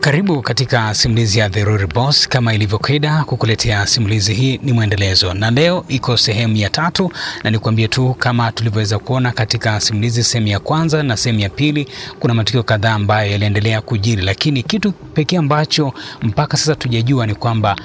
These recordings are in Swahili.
Karibu katika simulizi ya The Rory Boss. Kama ilivyokaida, kukuletea simulizi hii ni mwendelezo, na leo iko sehemu ya tatu, na nikwambie tu kama tulivyoweza kuona katika simulizi sehemu ya kwanza na sehemu ya pili, kuna matukio kadhaa ambayo yaliendelea kujiri, lakini kitu pekee ambacho mpaka sasa tujajua ni kwamba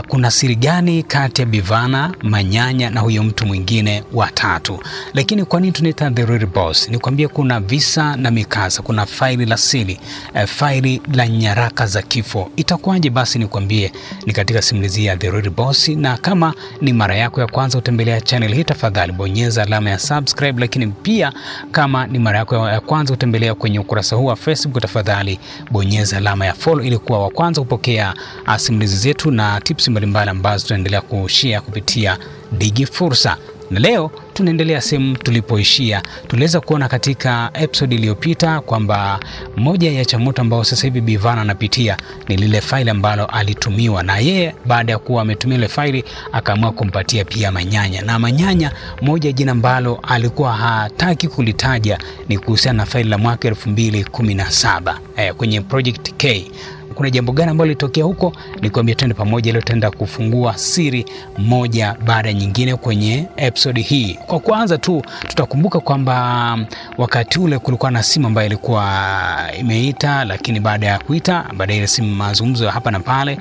kuna siri gani kati ya Bivana, Manyanya na huyo mtu mwingine wa tatu. Lakini kwa nini tunaita The Rory Boss? Nikwambie kuna visa na mikasa, kuna faili la siri, faili la nyaraka za kifo. Itakuwaje basi? Nikwambie ni katika simulizi ya The Rory Boss, na kama ni mara yako ya kwanza kutembelea channel hii, tafadhali bonyeza alama ya subscribe, lakini pia kama ni mara yako ya kwanza kutembelea kwenye ukurasa huu wa Facebook, tafadhali bonyeza alama ya follow ili kuwa wa kwanza kupokea simulizi zetu na tips mbalimbali ambazo tunaendelea kushare kupitia Digi Fursa. Na leo tunaendelea sehemu tulipoishia. Tuliweza kuona katika episode iliyopita kwamba moja ya changamoto ambayo sasa hivi Bivana anapitia ni lile faili ambalo alitumiwa, na yeye baada ya kuwa ametumia ile faili akaamua kumpatia pia Manyanya. Na Manyanya, moja jina ambalo alikuwa hataki kulitaja ni kuhusiana na faili la mwaka 2017 kwenye Project K. Kuna jambo gani ambalo lilitokea huko? Nikwambia twende pamoja leo, tutaenda kufungua siri moja baada nyingine kwenye episode hii. Kwa kwanza tu tutakumbuka kwamba wakati ule kulikuwa na simu ambayo ilikuwa imeita, lakini baada ya kuita, baada ya ile simu mazungumzo hapa na pale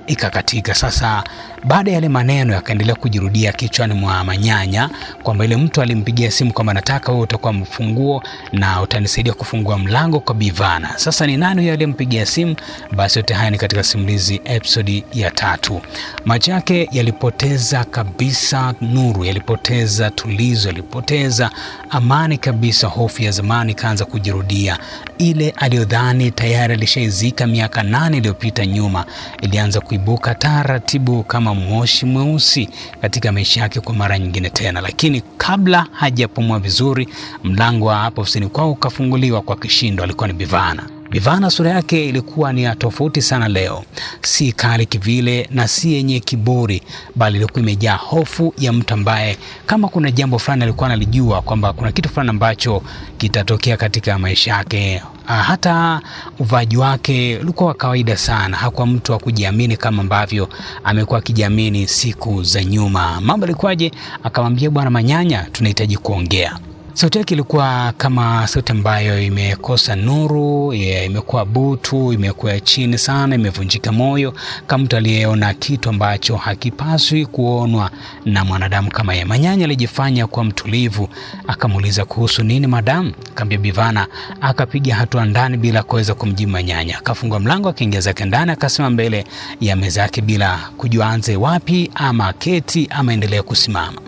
ikakatika. Sasa baada ya yale maneno yakaendelea kujirudia kichwani mwa Manyanya kwamba ile mtu alimpigia simu kwamba nataka wewe utakuwa mfunguo na utanisaidia kufungua mlango kwa Bivana. Sasa ni nani huyo aliyempigia simu? Basi yote haya ni katika simulizi episode ya tatu. Macho yake yalipoteza kabisa nuru, yalipoteza tulizo, yalipoteza amani kabisa. Hofu ya zamani ikaanza kujirudia, ile aliyodhani tayari alishaizika miaka 8 iliyopita nyuma ilianza kuibuka taratibu kama moshi mweusi katika maisha yake kwa mara nyingine tena. Lakini kabla hajapumua vizuri, mlango wa hapo ofisini kwao ukafunguliwa kwa kishindo. Alikuwa ni Bivana. Bivana sura yake ilikuwa ni ya tofauti sana leo, si kali kivile na si yenye kiburi, bali ilikuwa imejaa hofu ya mtu ambaye kama kuna jambo fulani alikuwa analijua kwamba kuna kitu fulani ambacho kitatokea katika maisha yake. Hata uvaji wake ulikuwa wa kawaida sana, hakuwa mtu wa kujiamini kama ambavyo amekuwa akijiamini siku za nyuma. Mambo alikuwaje? Akamwambia, bwana Manyanya, tunahitaji kuongea. Sauti yake ilikuwa kama sauti ambayo imekosa nuru, imekuwa butu, imekuwa chini sana, imevunjika moyo, kama mtu aliyeona kitu ambacho hakipaswi kuonwa na mwanadamu kama yeye. Manyanya alijifanya kuwa mtulivu, akamuuliza kuhusu nini madam? Akamwambia Bivana. Akapiga hatua ndani bila kuweza kumjibu Manyanya. Akafungua mlango akaingia zake ndani, akasema mbele ya meza yake bila kujua anze wapi ama keti ama endelee kusimama.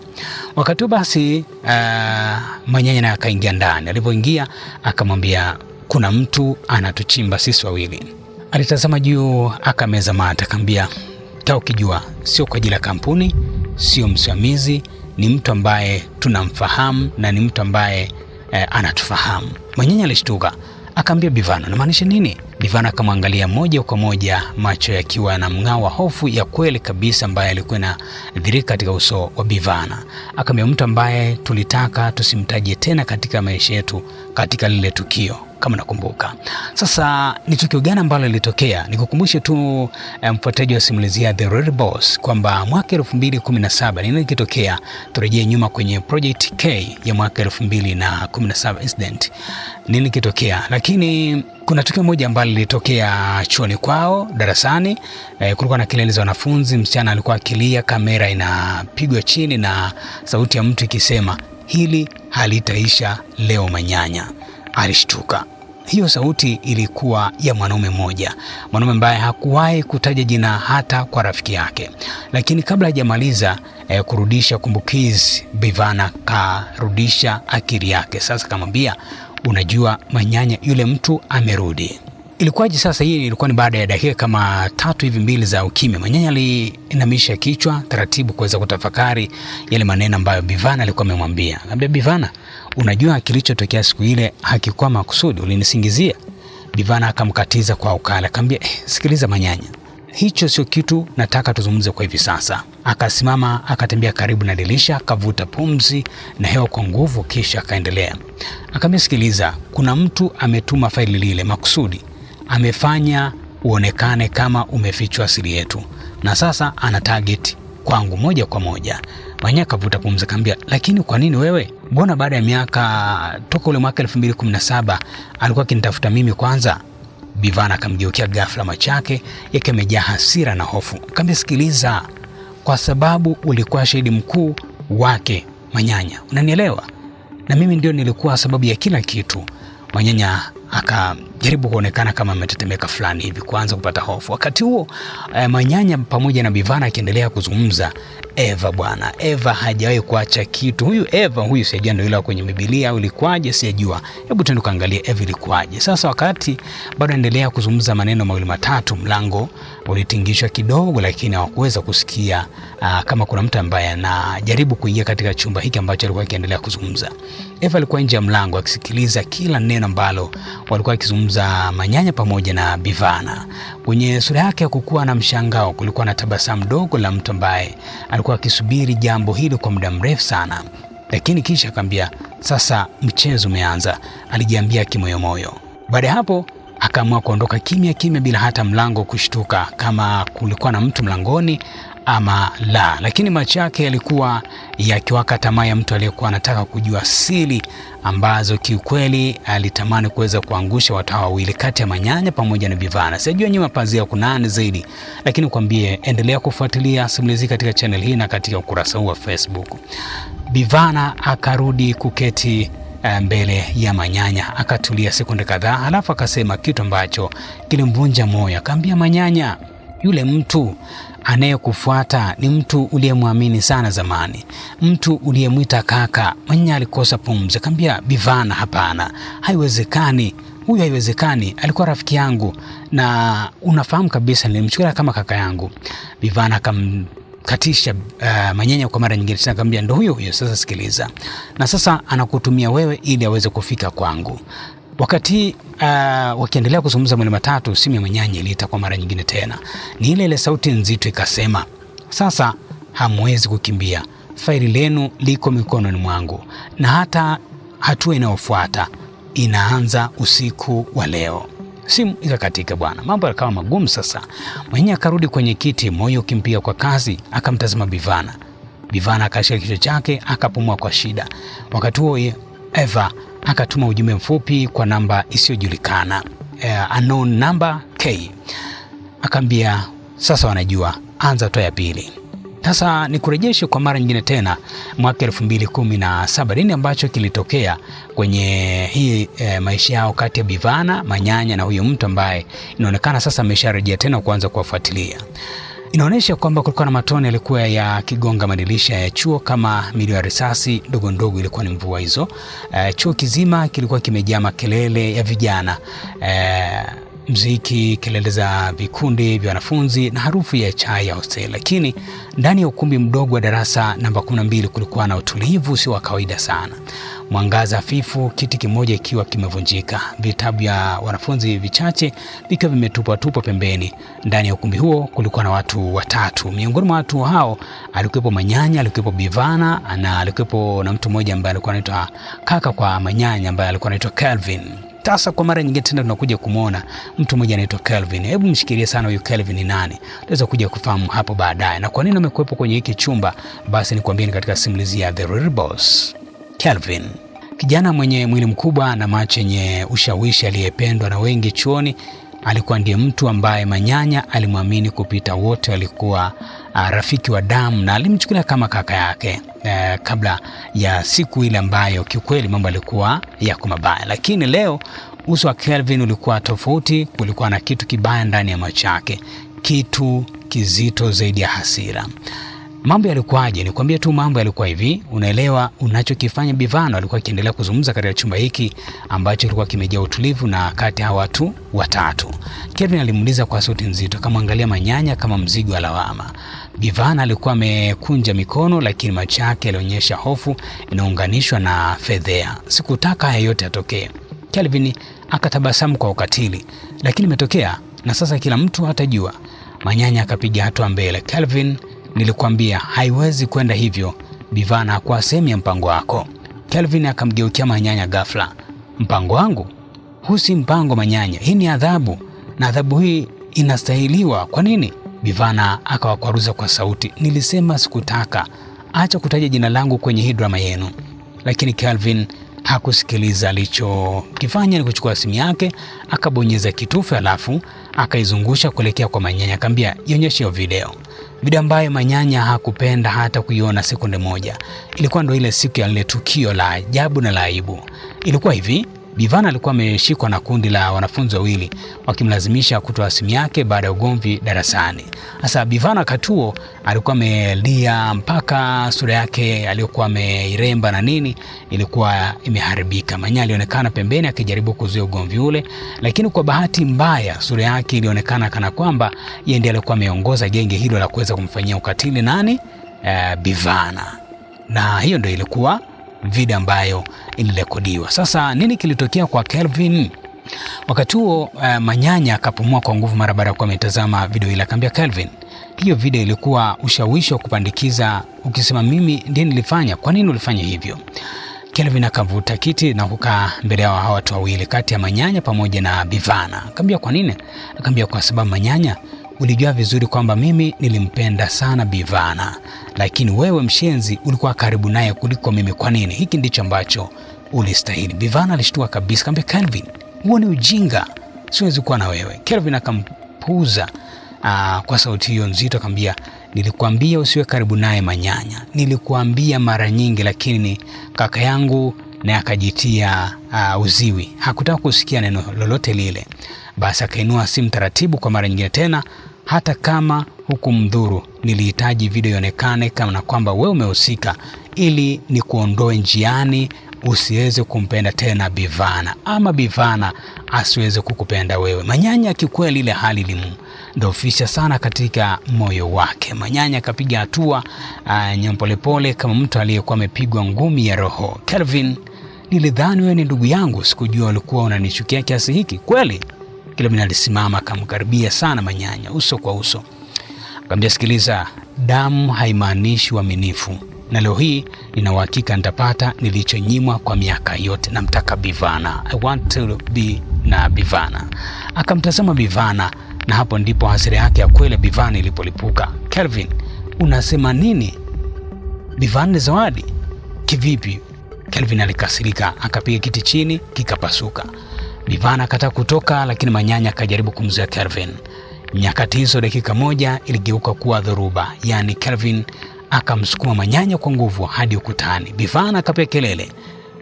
Wakati basi Manyanya naye akaingia ndani. Alipoingia akamwambia kuna mtu anatuchimba sisi wawili. Alitazama juu akameza mate, akamwambia kaa ukijua sio kwa ajili ya kampuni, sio msimamizi, ni mtu ambaye tunamfahamu na ni mtu ambaye anatufahamu. Manyanya alishtuka akamwambia Bivana, unamaanisha nini? Bivana akamwangalia moja kwa moja, macho yakiwa na mng'ao wa hofu ya kweli kabisa ambaye alikuwa inadhihirika katika uso wa Bivana. Akamwambia mtu ambaye tulitaka tusimtaje tena katika maisha yetu katika lile tukio, kama nakumbuka. Sasa ni tukio gani ambalo lilitokea? Nikukumbushe tu mfuataji wa simulizi ya The Rory Boss kwamba mwaka 2017 nini kilitokea? Turejee nyuma kwenye Project K ya mwaka 2017 incident. Nini kilitokea? Lakini kuna tukio moja ambalo lilitokea chuoni kwao darasani. Kulikuwa na kelele za wanafunzi, msichana alikuwa akilia, kamera inapigwa chini na sauti ya mtu ikisema hili halitaisha leo Manyanya. Alishtuka. Hiyo sauti ilikuwa ya mwanaume mmoja, mwanaume ambaye hakuwahi kutaja jina hata kwa rafiki yake. Lakini kabla hajamaliza kurudisha kumbukizi, Bivana karudisha akili yake. Sasa kamwambia, unajua Manyanya, yule mtu amerudi. Ilikuwaje sasa? Hii ilikuwa ni baada ya dakika kama 3 hivi 2 za ukimya. Manyanya aliinamisha kichwa taratibu kuweza kutafakari yale maneno ambayo Bivana alikuwa amemwambia. Akamwambia Bivana, unajua kilichotokea siku ile hakikuwa makusudi, ulinisingizia. Bivana akamkatiza kwa ukali, akamwambia sikiliza Manyanya, hicho sio kitu nataka tuzungumze kwa hivi sasa. Akasimama akatembea karibu na dirisha, akavuta pumzi na hewa kwa nguvu, kisha akaendelea. Akamwambia sikiliza, kuna mtu ametuma faili lile makusudi. Amefanya uonekane kama umefichwa asili yetu, na sasa ana target kwangu moja kwa moja. Manyanya akavuta pumzi akamwambia, lakini kwa nini wewe? Mbona baada ya miaka toka ule mwaka 2017 alikuwa akinitafuta mimi kwanza? Bivana akamgeukia ghafla, macho yake yakiwa yamejaa hasira na hofu. Akamwambia, sikiliza, kwa sababu ulikuwa shahidi mkuu wake Manyanya, unanielewa? Na mimi ndio nilikuwa sababu ya kila kitu. Manyanya akajaribu kuonekana kama ametetemeka fulani hivi, kuanza kupata hofu. Wakati huo Manyanya pamoja na Bivana akiendelea kuzungumza, Eva bwana, Eva hajawahi kuacha kitu. Huyu Eva huyu sijajua ndio ile kwenye Biblia au ilikuwaje, sijajua. Hebu twende kaangalie Eva ilikuwaje. Sasa wakati bado endelea kuzungumza maneno mawili matatu, mlango ulitingishwa kidogo, lakini hawakuweza kusikia kama kuna mtu ambaye anajaribu kuingia katika chumba hiki ambacho alikuwa akiendelea kuzungumza. Eva alikuwa nje ya mlango akisikiliza kila neno ambalo walikuwa akizungumza Manyanya pamoja na Bivana. Kwenye sura yake hakukuwa na mshangao, kulikuwa na tabasamu dogo la mtu ambaye alikuwa akisubiri jambo hili kwa muda mrefu sana. Lakini kisha akamwambia, sasa mchezo umeanza, alijiambia kimoyomoyo. Baada ya hapo akaamua kuondoka kimya kimya bila hata mlango kushtuka kama kulikuwa na mtu mlangoni ama la. Lakini macho yake yalikuwa yakiwaka tamaa ya mtu aliyekuwa anataka kujua siri ambazo kiukweli alitamani kuweza kuangusha watu hawa wawili kati ya Manyanya pamoja na Bivana. Sijajua nyuma pazia kuna nani zaidi, lakini kwambie endelea kufuatilia simulizi katika channel hii na katika ukurasa huu wa Facebook. Bivana akarudi kuketi mbele ya Manyanya, akatulia sekunde kadhaa, halafu akasema kitu ambacho kilimvunja moyo. Akamwambia Manyanya, yule mtu anayekufuata ni mtu uliyemwamini sana zamani, mtu uliyemwita kaka. Manyanya alikosa pumzi, akamwambia Bivana, hapana, haiwezekani, huyu haiwezekani, alikuwa rafiki yangu na unafahamu kabisa nilimchukulia kama kaka yangu. Bivana akamkatisha Manyanya kwa mara nyingine tena, akamwambia ndo huyo huyo sasa, sikiliza, na sasa anakutumia wewe ili aweze kufika kwangu. Wakati wakiendelea kuzungumza mwili matatu, simu ya Manyanya iliita kwa mara nyingine tena. Ni ile ile sauti nzito ikasema, sasa hamwezi kukimbia, faili lenu liko mikononi mwangu, na hata hatua inayofuata inaanza usiku wa leo. Simu ikakatika bwana, mambo yakawa magumu sasa. Manyanya akarudi kwenye kiti, moyo ukimpiga kwa kasi, akamtazama Bivana. Bivana akashika kichwa chake, akapumua kwa shida. Wakati huo Eva akatuma ujumbe mfupi kwa namba isiyojulikana, unknown number K. Akaambia sasa wanajua, anza hatua ya pili. Sasa nikurejeshe kwa mara nyingine tena mwaka 2017, nini ambacho kilitokea kwenye hii maisha yao kati ya Bivana, Manyanya na huyo mtu ambaye inaonekana sasa amesharejea tena kuanza kuwafuatilia. Inaonyesha kwamba kulikuwa na matone yalikuwa yakigonga madirisha ya chuo kama milio ya risasi ndogo ndogo, ilikuwa ni mvua hizo. Chuo kizima kilikuwa kimejaa makelele ya vijana, mziki, kelele za vikundi vya wanafunzi na harufu ya chai ya hosteli. Lakini ndani ya ukumbi mdogo wa darasa namba 12 kulikuwa na utulivu usio wa kawaida sana. Mwangaza hafifu, kiti kimoja ikiwa kimevunjika, vitabu vya wanafunzi vichache vikiwa vimetupwa tupwa pembeni. Ndani ya ukumbi huo kulikuwa na watu watatu. Miongoni mwa watu hao alikuwepo Manyanya, alikuwepo Bivana na alikuwepo na mtu mmoja ambaye alikuwa anaitwa kaka kwa Manyanya ambaye alikuwa anaitwa Kelvin. Sasa kwa mara nyingine tena tunakuja kumuona mtu mmoja anaitwa Kelvin. Hebu mshikilie sana huyu Kelvin ni nani? Utaweza kuja kufahamu hapo baadaye. Na kwa nini amekuwepo kwenye hiki chumba? Basi nikwambie ni katika simulizi ya The Real Boss. Kelvin, kijana mwenye mwili mkubwa na macho yenye ushawishi, aliyependwa na wengi chuoni, alikuwa ndiye mtu ambaye Manyanya alimwamini kupita wote. Alikuwa rafiki wa damu na alimchukulia kama kaka yake kabla ya siku ile ambayo kiukweli mambo yalikuwa yako mabaya. Lakini leo uso wa Kelvin ulikuwa tofauti. Kulikuwa na kitu kibaya ndani ya macho yake, kitu kizito zaidi ya hasira. Mambo yalikuwaje? Nikwambie tu mambo yalikuwa hivi. Unaelewa unachokifanya Bivano alikuwa akiendelea kuzungumza katika chumba hiki ambacho kilikuwa kimejaa utulivu na kati ya watu watatu. Kelvin alimuuliza kwa sauti nzito, akamwangalia Manyanya kama mzigo wa lawama. Bivana alikuwa amekunja mikono, lakini macho yake yalionyesha hofu inaunganishwa na fedhea. Sikutaka haya yote yatokee. Kelvin akatabasamu kwa ukatili, lakini imetokea na sasa kila mtu atajua. Manyanya akapiga hatua mbele. Kelvin, nilikwambia haiwezi kwenda hivyo. Bivana hakuwa sehemu ya mpango wako. Kelvin akamgeukia Manyanya ghafla. Mpango wangu? Huu si mpango Manyanya, hii ni adhabu. na adhabu hii inastahiliwa. Kwa nini? Bivana akawakwaruza kwa sauti, nilisema sikutaka, acha kutaja jina langu kwenye hii drama yenu. Lakini Kelvin hakusikiliza. Alichokifanya ni kuchukua simu yake akabonyeza kitufe, alafu akaizungusha kuelekea kwa Manyanya, akamwambia ionyeshe hiyo video. Video ambayo Manyanya hakupenda hata kuiona sekunde moja. Ilikuwa ndo ile siku ya lile tukio la ajabu na la aibu. Ilikuwa hivi, Bivana alikuwa ameshikwa na kundi la wanafunzi wawili wakimlazimisha kutoa simu yake baada ya ugomvi darasani. Sasa Bivana katuo alikuwa amelia mpaka sura yake aliyokuwa ameiremba na nini ilikuwa imeharibika. Manyanya alionekana pembeni akijaribu kuzuia ugomvi ule, lakini kwa bahati mbaya sura yake ilionekana kana kwamba yeye ndiye alikuwa ameongoza genge hilo la kuweza kumfanyia ukatili nani? Bivana. Na hiyo ndio ilikuwa video ambayo ilirekodiwa. Sasa nini kilitokea kwa Kelvin? Wakati huo Manyanya akapumua kwa nguvu mara baada ya kuwa ametazama video ile, akamwambia Kelvin, hiyo video ilikuwa ushawishi wa kupandikiza, ukisema mimi ndiye nilifanya, kwa nini ulifanya hivyo? Kelvin akavuta kiti na kukaa mbele yao hawa watu wawili, kati ya Manyanya pamoja na Bivana. Akamwambia kwa nini? Akamwambia kwa sababu Manyanya, ulijua vizuri kwamba mimi nilimpenda sana Bivana, lakini wewe mshenzi ulikuwa karibu naye kuliko mimi. Kwa nini? Hiki ndicho ambacho ulistahili. Bivana alishtua kabisa, akamwambia Kelvin, huo ni ujinga, siwezi kuwa na wewe. Kelvin akampuuza kwa sauti hiyo nzito, akamwambia nilikuambia usiwe karibu naye Manyanya, nilikuambia mara nyingi, lakini kaka yangu naye akajitia uziwi, hakutaka kusikia neno lolote lile. Basi akainua simu taratibu kwa mara nyingine tena, hata kama hukumdhuru, nilihitaji video ionekane kama na kwamba wewe umehusika, ili nikuondoe njiani usiweze kumpenda tena Bivana, ama Bivana asiweze kukupenda wewe. Manyanya kikweli ile hali ilimdhoofisha sana katika moyo wake. Manyanya akapiga hatua polepole kama mtu aliyekuwa amepigwa ngumi ya roho. Kelvin, nilidhani wewe ni ndugu yangu, sikujua ulikuwa unanichukia kiasi hiki kweli. Kelvin alisimama akamkaribia sana Manyanya uso kwa uso, akamwambia sikiliza, damu haimaanishi uaminifu, na leo hii nina uhakika nitapata nilichonyimwa kwa miaka yote. Namtaka Bivana, I want to be na Bivana. Akamtazama Bivana, na hapo ndipo hasira yake ya kweli Bivana ilipolipuka. Kelvin, unasema nini? Bivana ni zawadi kivipi? Kelvin alikasirika, akapiga kiti chini kikapasuka. Bivana akataka kutoka, lakini Manyanya akajaribu kumzuia Kelvin. Nyakati hizo dakika moja iligeuka kuwa dhoruba, yaani Kelvin akamsukuma Manyanya kwa nguvu hadi ukutani. Bivana akapiga kelele,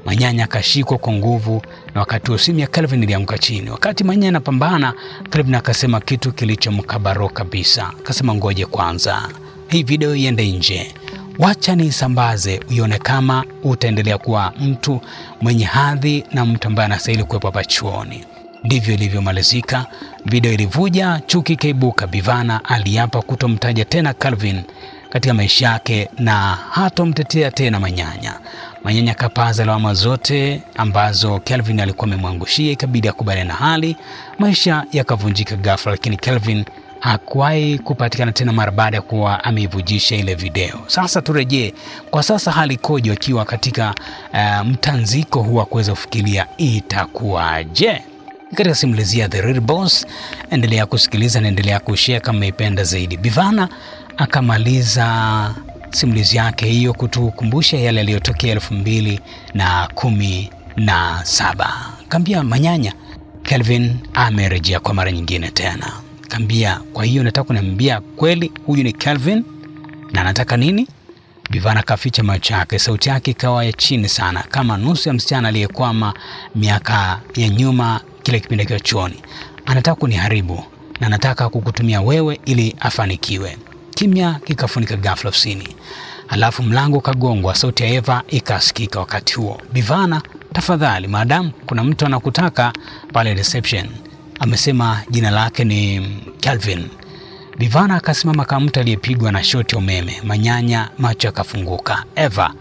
Manyanya akashikwa kwa nguvu, na wakati huo simu ya Kelvin ilianguka chini. Wakati Manyanya anapambana, Kelvin akasema kitu kilichomkabaro kabisa. Akasema ngoje kwanza, hii video iende nje, wacha niisambaze, uione kama utaendelea kuwa mtu mwenye hadhi na mtu ambaye anastahili kuwepo hapa chuoni. Ndivyo ilivyomalizika. Video ilivuja, chuki ikaibuka. Bivana aliapa kutomtaja tena Kelvin katika maisha yake na hatomtetea tena Manyanya. Manyanya kapaza lawama zote ambazo Kelvin alikuwa amemwangushia, ikabidi akubaliane na hali. Maisha yakavunjika ghafla, lakini Kelvin hakuwahi kupatikana tena mara baada ya kuwa ameivujisha ile video. Sasa turejee kwa sasa, hali ikoje wakiwa katika mtanziko huwa kuweza kufikiria itakuwaje? Katika simulizi ya The Real Boss, endelea kusikiliza na endelea kushare kama umeipenda zaidi. Bivana akamaliza simulizi yake hiyo kutukumbusha yale yaliyotokea 2017. Kambia Manyanya, Kelvin amerejea kwa mara nyingine tena. Kambia, kwa hiyo nataka kuniambia kweli huyu ni Kelvin na anataka nini? Bivana kaficha macho yake, sauti yake ikawa ya chini sana, kama nusu ya msichana aliyekwama miaka ya nyuma kile kipindi akiwa chuoni. Anataka kuniharibu na anataka kukutumia wewe ili afanikiwe. Kimya kikafunika ghafla ofisini. Halafu mlango kagongwa, sauti ya Eva ikasikika wakati huo. Bivana, tafadhali madam, kuna mtu anakutaka pale reception. Amesema jina lake ni Kelvin. Bivana akasimama kama mtu aliyepigwa na shoti ya umeme. Manyanya macho akafunguka. Eva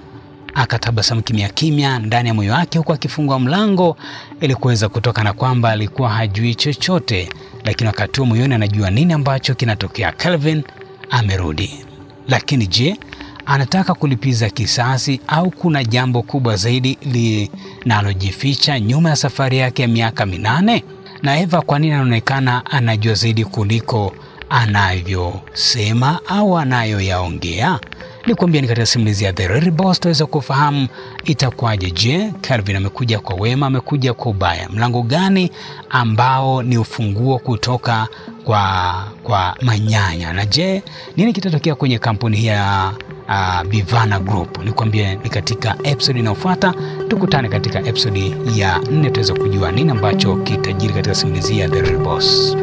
akatabasamu kimya kimya ndani ya moyo wake, huku akifungua mlango ili kuweza kutoka, na kwamba alikuwa hajui chochote, lakini wakati huo moyoni anajua nini ambacho kinatokea. Kelvin amerudi, lakini je, anataka kulipiza kisasi au kuna jambo kubwa zaidi linalojificha nyuma ya safari yake ya miaka 8? Na Eva kwa nini anaonekana anajua zaidi kuliko anavyosema au anayoyaongea? Nikwambia ni katika simulizi ya The Real Boss tutaweza kufahamu itakuwaje. Je, Kelvin amekuja kwa wema, amekuja kwa ubaya? Mlango gani ambao ni ufunguo kutoka kwa Manyanya? Na je, nini kitatokea kwenye kampuni hii ya Bivana Group? Nikwambie ni katika episode inayofuata. Tukutane katika episode ya 4 tuweze kujua nini ambacho kitajiri katika simulizi ya The Real Boss.